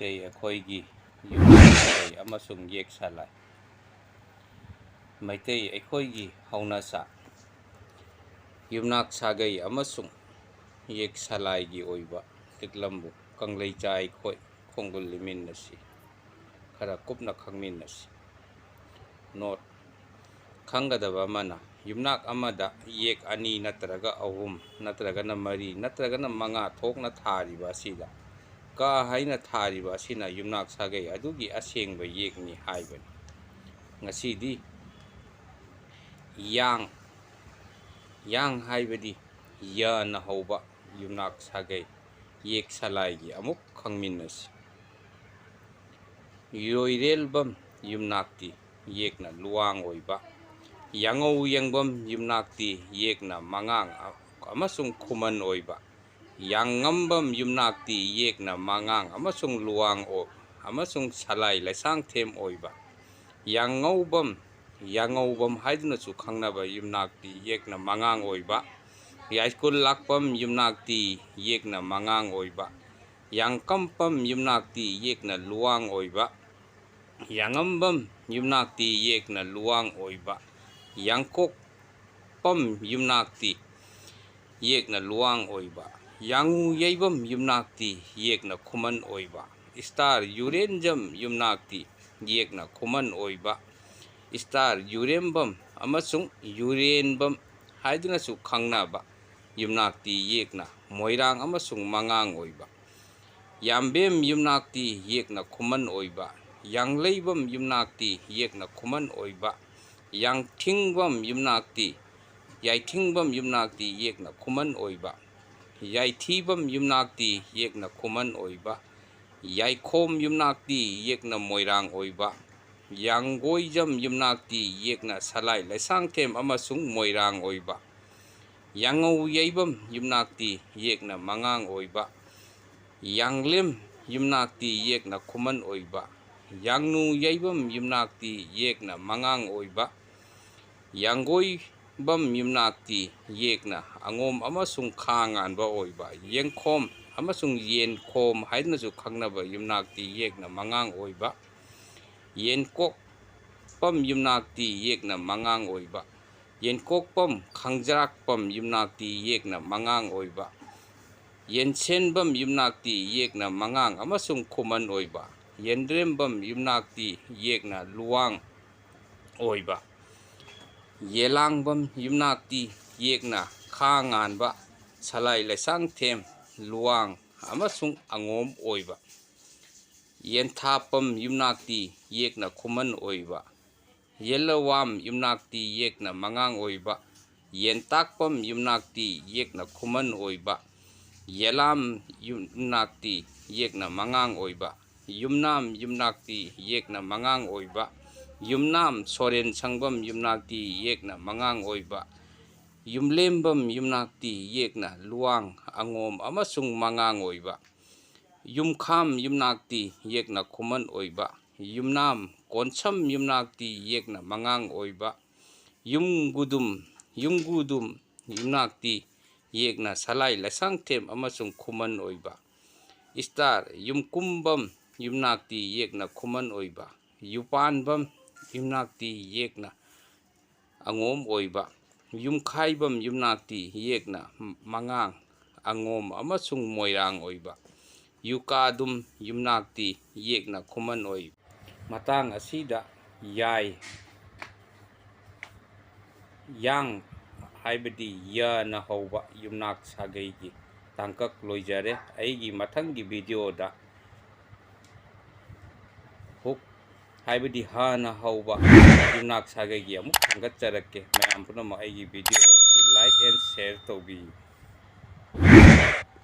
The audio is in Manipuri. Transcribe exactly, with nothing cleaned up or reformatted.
ꯃꯩꯇꯩ ꯑꯩꯈꯣꯏꯒꯤ ꯌꯨꯝꯅꯥꯛ ꯁꯥꯒꯩ ꯑꯃꯁꯨꯡ ꯌꯦꯛ ꯁꯂꯥꯏ꯫ ꯃꯩꯇꯩ ꯑꯩꯈꯣꯏꯒꯤ ꯍꯧꯅꯁꯥ ꯌꯨꯝꯅꯥꯛ ꯁꯥꯒꯩ ꯑꯃꯁꯨꯡ ꯌꯦꯛ ꯁꯂꯥꯏꯒꯤ ꯑꯣꯏꯕ ꯂꯤꯛꯂꯝꯕꯨ ꯀꯪꯂꯩꯆꯥ ꯑꯩꯈꯣꯏ ꯈꯣꯡꯒꯨꯜ ꯂꯤꯃꯤꯟꯅꯁꯤ꯫ ꯈꯔ ꯀꯨꯞꯅ ꯈꯪꯃꯤꯟꯅꯁꯤ꯫ ꯅꯣꯠ: ꯈꯪꯒꯗꯕ ꯑꯃꯅ, ꯌꯨꯝꯅꯥꯛ ꯑꯃꯗ ꯌꯦꯛ ꯑꯅꯤ ꯅꯠꯇ꯭ꯔꯒ ꯑꯍꯨꯝ ꯅꯠꯇ꯭ꯔꯒꯅ ꯃꯔꯤ ꯅꯠꯇ꯭ꯔꯒꯅ ꯃꯉꯥ ꯊꯣꯛꯅ ꯊꯥꯔꯤꯕ ꯑꯁꯤꯗ ꯀ ꯍꯥꯏꯅ ꯊꯥꯔꯤꯕ ꯑꯁꯤꯅ ꯌꯨꯝꯅꯥꯛ ꯁꯥꯒꯩ ꯑꯗꯨꯒꯤ ꯑꯁꯦꯡꯕ ꯌꯦꯛꯅꯤ ꯍꯥꯏꯕꯅꯤ꯫ ꯉꯁꯤꯗꯤ ꯌꯥꯡ, ꯌꯥꯡ ꯍꯥꯏꯕꯗꯤ ꯌꯅ ꯍꯧꯕ ꯌꯨꯝꯅꯥꯛ ꯁꯥꯒꯩ ꯌꯦꯛ ꯁꯂꯥꯏꯒꯤ ꯑꯃꯨꯛ ꯈꯪꯃꯤꯟꯅꯁꯤ꯫ ꯌꯣꯏꯔꯦꯜꯕꯝ ꯌꯨꯝꯅꯥꯛꯇꯤ ꯌꯦꯛꯅ ꯂꯨꯋꯥꯡ ꯑꯣꯏꯕ, ꯌꯥꯉꯧ ꯌꯦꯡꯕꯝ ꯌꯨꯝꯅꯥꯛꯇꯤ ꯌꯦꯛꯅ ꯃꯉꯥꯡ ꯑꯃꯁꯨꯡ ꯈꯨꯃꯟ ꯑꯣꯏꯕ, ꯌꯥꯉꯝꯕꯝ ꯌꯨꯝꯅꯥꯛꯇꯤ ꯌꯦꯛꯅ ꯃꯉꯥꯡ ꯑꯃꯁꯨꯡ ꯂꯨꯋꯥꯡ ꯑꯣ-, ꯑꯃꯁꯨꯡ ꯁꯂꯥꯏ ꯂꯩꯁꯥꯡꯊꯦꯝ ꯑꯣꯏꯕ, ꯌꯥꯉꯧꯕꯝ, ꯌꯥꯉꯧꯕꯝ ꯍꯥꯏꯗꯨꯅꯁꯨ ꯈꯪꯅꯕ ꯌꯨꯝꯅꯥꯛꯇꯤ ꯌꯦꯛꯅ ꯃꯉꯥꯡ ꯑꯣꯏꯕ, ꯌꯥꯏꯁ꯭ꯀꯨꯜ ꯂꯥꯛꯄꯝ ꯌꯨꯝꯅꯥꯛꯇꯤ ꯌꯦꯛꯅ ꯃꯉꯥꯡ ꯑꯣꯏꯕ, ꯌꯥꯡꯀꯝꯄꯝ ꯌꯨꯝꯅꯥꯛꯇꯤ ꯌꯦꯛꯅ ꯂꯨꯋꯥꯡ ꯑꯣꯏꯕ, ꯌꯥꯉꯝꯕꯝ ꯌꯨꯝꯅꯥꯛꯇꯤ ꯌꯦꯛꯅ ꯂꯨꯋꯥꯡ ꯑꯣꯏꯕ, ꯌꯥꯡꯀꯣꯛꯄꯝ ꯌꯨꯝꯅꯥꯛꯇꯤ ꯌꯦꯛꯅ ꯂꯨꯋꯥꯡ ꯑꯣꯏꯕ, ꯌꯥꯉꯨ ꯌꯩꯕꯝ ꯌꯨꯝꯅꯥꯛꯇꯤ ꯌꯦꯛꯅ ꯈꯨꯃꯟ ꯑꯣꯏꯕ, ꯏꯁꯇꯥꯔ ꯌꯨꯔꯦꯟꯖꯝ ꯌꯨꯝꯅꯥꯛꯇꯤ ꯌꯦꯛꯅ ꯈꯨꯃꯟ ꯑꯣꯏꯕ, ꯏꯁꯇꯥꯔ ꯌꯨꯔꯦꯝꯕꯝ ꯑꯃꯁꯨꯡ ꯌꯨꯔꯦꯟꯕꯝ ꯍꯥꯏꯗꯨꯅꯁꯨ ꯈꯪꯅꯕ ꯌꯨꯝꯅꯥꯛꯇꯤ ꯌꯦꯛꯅ ꯃꯣꯏꯔꯥꯡ ꯑꯃꯁꯨꯡ ꯃꯉꯥꯡ ꯑꯣꯏꯕ, ꯌꯥꯝꯕꯦꯝ ꯌꯨꯝꯅꯥꯛꯇꯤ ꯌꯦꯛꯅ ꯈꯨꯃꯟ ꯑꯣꯏꯕ, ꯌꯥꯡꯂꯩꯕꯝ ꯌꯨꯝꯅꯥꯛꯇꯤ ꯌꯦꯛꯅ ꯈꯨꯃꯟ ꯑꯣꯏꯕ, ꯌꯥꯡꯊꯤꯡꯕꯝ ꯌꯨꯝꯅꯥꯛꯇꯤ, ꯌꯥꯏꯊꯤꯡꯕꯝ ꯌꯨꯝꯅꯥꯛꯇꯤ ꯌꯦꯛꯅ ꯈꯨꯃꯟ ꯑꯣꯏꯕ, ꯌꯥꯏꯊꯤꯕꯝ ꯌꯨꯝꯅꯥꯛꯇꯤ ꯌꯦꯛꯅ ꯈꯨꯃꯟ ꯑꯣꯏꯕ, ꯌꯥꯏꯈꯣꯝ ꯌꯨꯝꯅꯥꯛꯇꯤ ꯌꯦꯛꯅ ꯃꯣꯏꯔꯥꯡ ꯑꯣꯏꯕ, ꯌꯥꯡꯒꯣꯏꯖꯝ ꯌꯨꯝꯅꯥꯛꯇꯤ ꯌꯦꯛꯅ ꯁꯂꯥꯏ ꯂꯩꯁꯥꯡꯊꯦꯝ ꯑꯃꯁꯨꯡ ꯃꯣꯏꯔꯥꯡ ꯑꯣꯏꯕ, ꯌꯥꯉꯧ ꯌꯩꯕꯝ ꯌꯨꯝꯅꯥꯛꯇꯤ ꯌꯦꯛꯅ ꯃꯉꯥꯡ ꯑꯣꯏꯕ, ꯌꯥꯡꯂꯦꯝ ꯌꯨꯝꯅꯥꯛꯇꯤ ꯌꯦꯛꯅ ꯈꯨꯃꯟ ꯑꯣꯏꯕ, ꯌꯥꯡꯅꯨ ꯌꯩꯕꯝ ꯌꯨꯝꯅꯥꯛꯇꯤ ꯌꯦꯛꯅ ꯃꯉꯥꯡ ꯑꯣꯏꯕ, ꯌꯥꯡꯒꯣꯏꯕꯝ ꯌꯨꯝꯅꯥꯛꯇꯤ ꯌꯦꯛꯅ ꯑꯉꯣꯝ ꯑꯃꯁꯨꯡ ꯈꯥ ꯉꯥꯟꯕ ꯑꯣꯏꯕ, ꯌꯦꯡꯈꯣꯝ ꯑꯃꯁꯨꯡ ꯌꯦꯟꯈꯣꯝ ꯍꯥꯏꯗꯨꯅꯁꯨ ꯈꯪꯅꯕ ꯌꯨꯝꯅꯥꯛꯇꯤ ꯌꯦꯛꯅ ꯃꯉꯥꯡ ꯑꯣꯏꯕ꯫ ꯌꯦꯟꯀꯣꯛꯄꯝ ꯌꯨꯝꯅꯥꯛꯇꯤ ꯌꯦꯛꯅ ꯃꯉꯥꯡ ꯑꯣꯏꯕ꯫ ꯌꯦꯟꯀꯣꯛꯄꯝ ꯈꯪꯖꯔꯥꯛꯄꯝ ꯌꯨꯝꯅꯥꯛꯇꯤ ꯌꯦꯛꯅ ꯃꯉꯥꯡ ꯑꯣꯏꯕ꯫ ꯌꯦꯟꯁꯦꯟꯕꯝ ꯌꯨꯝꯅꯥꯛꯇꯤ ꯌꯦꯛꯅ ꯃꯉꯥꯡ ꯑꯃꯁꯨꯡ ꯈꯨꯃꯟ ꯑꯣꯏꯕ꯫ ꯌꯦꯟꯗ꯭ꯔꯦꯝꯕꯝ ꯌꯨꯝꯅꯥꯛꯇꯤ ꯌꯦꯛꯅ ꯂꯨꯋꯥꯡ ꯑꯣꯏꯕ꯫ ꯌꯦꯂꯥꯡꯕꯝ ꯌꯨꯝꯅꯥꯛꯇꯤ ꯌꯦꯛꯅ ꯈꯥ ꯉꯥꯟꯕ, ꯁꯂꯥꯏ ꯂꯩꯁꯥꯡꯊꯦꯝ, ꯂꯨꯋꯥꯡ ꯑꯃꯁꯨꯡ ꯑꯉꯣꯝ ꯑꯣꯏꯕ꯫ ꯌꯦꯟꯊꯥꯄꯝ ꯌꯨꯝꯅꯥꯛꯇꯤ ꯌꯦꯛꯅ ꯈꯨꯃꯟ ꯑꯣꯏꯕ꯫ ꯌꯦꯜꯂꯋꯥꯝ ꯌꯨꯝꯅꯥꯛꯇꯤ ꯌꯦꯛꯅ ꯃꯉꯥꯡ ꯑꯣꯏꯕ꯫ ꯌꯦꯟꯇꯥꯛꯄꯝ ꯌꯨꯝꯅꯥꯛꯇꯤ ꯌꯦꯛꯅ ꯈꯨꯃꯟ ꯑꯣꯏꯕ꯫ ꯌꯦꯂꯥꯝ ꯌꯨꯝꯅꯥꯛꯇꯤ ꯌꯦꯛꯅ ꯃꯉꯥꯡ ꯑꯣꯏꯕ꯫ ꯌꯨꯝꯅꯥꯝ ꯌꯨꯝꯅꯥꯛꯇꯤ ꯌꯦꯛꯅ ꯃꯉꯥꯡ ꯑꯣꯏꯕ꯫ ꯌꯨꯝꯅꯥꯝ ꯁꯣꯔꯦꯟ ꯁꯪꯕꯝ ꯌꯨꯝꯅꯥꯛꯇꯤ ꯌꯦꯛꯅ ꯃꯉꯥꯡ ꯑꯣꯏꯕ꯫ ꯌꯨꯝꯂꯦꯝꯕꯝ ꯌꯨꯝꯅꯥꯛꯇꯤ ꯌꯦꯛꯅ ꯂꯨꯋꯥꯡ, ꯑꯉꯣꯝ ꯑꯃꯁꯨꯡ ꯃꯉꯥꯡ ꯑꯣꯏꯕ꯫ ꯌꯨꯝꯈꯥꯝ ꯌꯨꯝꯅꯥꯛꯇꯤ ꯌꯦꯛꯅ ꯈꯨꯃꯟ ꯑꯣꯏꯕ꯫ ꯌꯨꯝꯅꯥꯝ ꯀꯣꯟꯁꯝ ꯌꯨꯝꯅꯥꯛꯇꯤ ꯌꯦꯛꯅ ꯃꯉꯥꯡ ꯑꯣꯏꯕ꯫ ꯌꯨꯝꯒꯨꯗꯨꯝ, ꯌꯨꯝꯒꯨꯗꯨꯝ ꯌꯨꯝꯅꯥꯛꯇꯤ ꯌꯦꯛꯅ ꯁꯂꯥꯏ ꯂꯩꯁꯥꯡꯊꯦꯝ ꯑꯃꯁꯨꯡ ꯈꯨꯃꯟ ꯑꯣꯏꯕ꯫ ꯏꯁꯇꯥꯔ ꯌꯨꯝꯀꯨꯝꯕꯝ ꯌꯨꯝꯅꯥꯛꯇꯤ ꯌꯦꯛꯅ ꯈꯨꯃꯟ ꯑꯣꯏꯕ꯫ ꯌꯨꯄꯥꯟꯕꯝ ꯌꯨꯝꯅꯥꯛꯇꯤ ꯌꯦꯛꯅ ꯑꯉꯣꯝ ꯑꯣꯏꯕ꯫ ꯌꯨꯝꯈꯥꯏꯕꯝ ꯌꯨꯝꯅꯥꯛꯇꯤ ꯌꯦꯛꯅ ꯃꯉꯥꯡ, ꯑꯉꯣꯝ ꯑꯃꯁꯨꯡ ꯃꯣꯏꯔꯥꯡ ꯑꯣꯏꯕ꯫ ꯌꯨꯀꯥꯗꯨꯝ ꯌꯨꯝꯅꯥꯛꯇꯤ ꯌꯦꯛꯅ ꯈꯨꯃꯟ ꯑꯣꯏꯕ꯫ ꯃꯇꯥꯡ ꯑꯁꯤꯗ ꯌꯥꯏ, ꯌꯥꯡ ꯍꯥꯏꯕꯗꯤ ꯌꯅ ꯍꯧꯕ ꯌꯨꯝꯅꯥꯛ ꯁꯥꯒꯩꯒꯤ ꯇꯥꯡꯀꯛ ꯂꯣꯏꯖꯔꯦ꯫ ꯑꯩꯒꯤ ꯃꯊꯪꯒꯤ ꯚꯤꯗꯤꯑꯣꯗ ꯍꯨꯛ ꯍꯥꯏꯕꯗꯤ ꯍꯅ ꯍꯧꯕ ꯌꯨꯝꯅꯥꯛ ꯁꯥꯒꯩꯒꯤ ꯑꯃꯨꯛ ꯊꯥꯡꯒꯠꯆꯔꯛꯀꯦ꯫ ꯃꯌꯥꯝ ꯄꯨꯝꯅꯃꯛ ꯑꯩꯒꯤ ꯚꯤꯗꯤꯑꯣ ꯑꯁꯤ like and share ꯇꯧꯕꯤꯌꯨ꯫